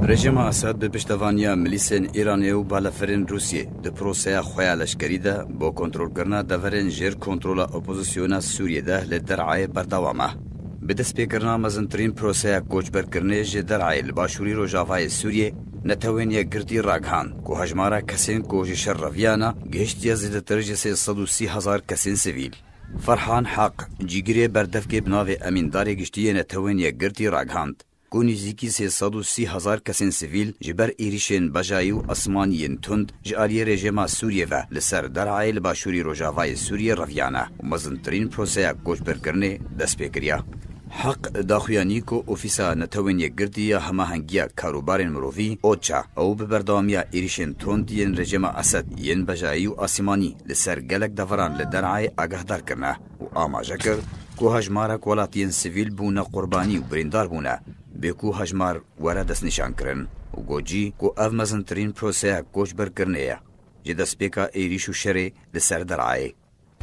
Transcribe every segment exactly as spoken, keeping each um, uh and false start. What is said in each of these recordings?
Rejîma Esed bi piştevaniya milîsên Îranê û balafirên Rûsiyê di proseya xwe ya leşkerî de bo kontrolkirina deverên jêr kontrola opozisyona Sûriyê de li Der'ayê berdewam e. Bi destpêkirina mezintirîn proseya koçberkirinê ji Der'ayê li başûrî rojavayê Sûriyê, Netewên Yekgirtî ragihand ku hejmara kesên ku ji şer reviyana gihiştiye zêdetir ji sê sed û sî hezar kesên sivîl. Ferhan Heq, cîgirê berdevkê bi navê Emîndarê Giştî yê Netewên Yekgirtî ragihand ku nêzîkî sê sed û sî hezar kesên sivîl ji ber êrîşên bejayî û asmanî yên tund ji aliyê rejîma Sûriyê ve li ser Der'ayê li başûrî rojavayê Sûriyê reviyane û mezintirîn proseya koçberkirinê dest pê kiriye. Heq daxuyanî ku Ofîsa Netewên Yekgirtî ya Hemahengiya Karûbarên Mirovî, OCHA, ew bi berdewamiya êrîşên tund yên rejîma Esed yên bejayî û asîmanî li ser gelek deveran li Der'ayê agahdar kirine û amaje kir ku hejmarek welatiyên sivîl bûne qurbanî û birîndar bûne, bê ku hejmar were destnîşankirin û got jî ku ev mezintirîn proseya koçberkirinê ye ji destpêka êrîş û şerê li ser Der'ayê.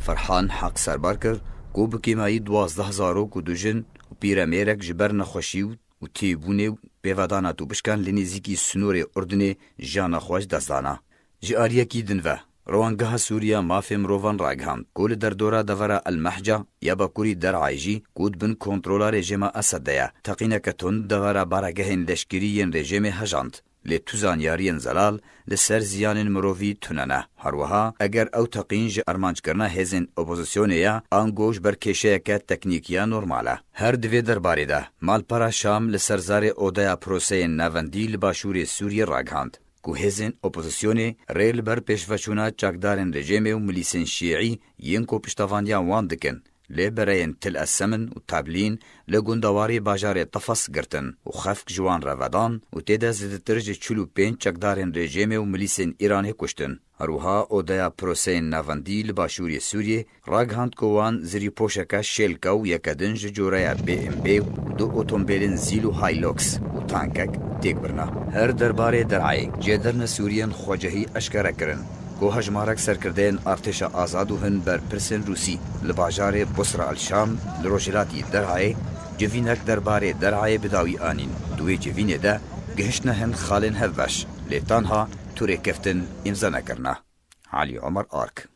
Ferhan Heq serbar kir ku bi kêmayî duwazdeh zarok û du jin û pîremêrek ji ber nexweşî û, û têbûnê û pêvedana tûbişkan li nêzîkî sînorê Urdunê jiyana xwe ji dest dana. Ji aliyekî din ve, Rewangeha Sûriya Mafê Mirovan ragihand ku li derdora devera El Mehca ya bakurî Der'ayê jî ku di bin kontrola rejîma Esed de ye, teqîneke tund devera baregehên leşkerî yên rejîmê hejand. Lê tu zanyariyên zelal li ser ziyanên mirovî tune ne. Her wiha, eger ew teqîn ji armanckirina hêzên opozisyonê ye, ango ji ber kêşeyeke teknîkî ya normal e. Her di vê derbarê de, malpera Şam li ser zarê Odeya Proseyên Navendî li başûrê Sûriyê ragihand ku hêzên opozisyonê rê li ber pêşveçûna çakdarên rejîmê û milîsên şîî yên ku piştevaniya wan dikin, lê bereyên Til Esemin û Tablîn li gundewarê bajarê Tefes girtin û xefk ji wan re vedan û tê de zêdetir ji çil û pênc çekdarên rejîmê û milîsên Îranê kuştin. Her wiha Odeya Proseyên Navendî li başûrê Sûriyê ragihand ku wan zirîpoşeke şêlke û yeke din ji coreya B M W û du otombêlên Zîl û Hilux û tankek têk birine. Her derbarê Der'ayê, cêderne Sûriyên xwecihî eşkere kirin ku hejmarek serkirdeyên artêşa azad û hin berpirsên Rûsî li bajarê Busra el Şam li rojhilatî Der'ayê civînek derbarê Der'ayê bi dawî anîn. Di wê civînê de gihiştine hin xalên hevbeş, lê tanha tu rêkeftin îmze nekirine. Elî Omer Ark.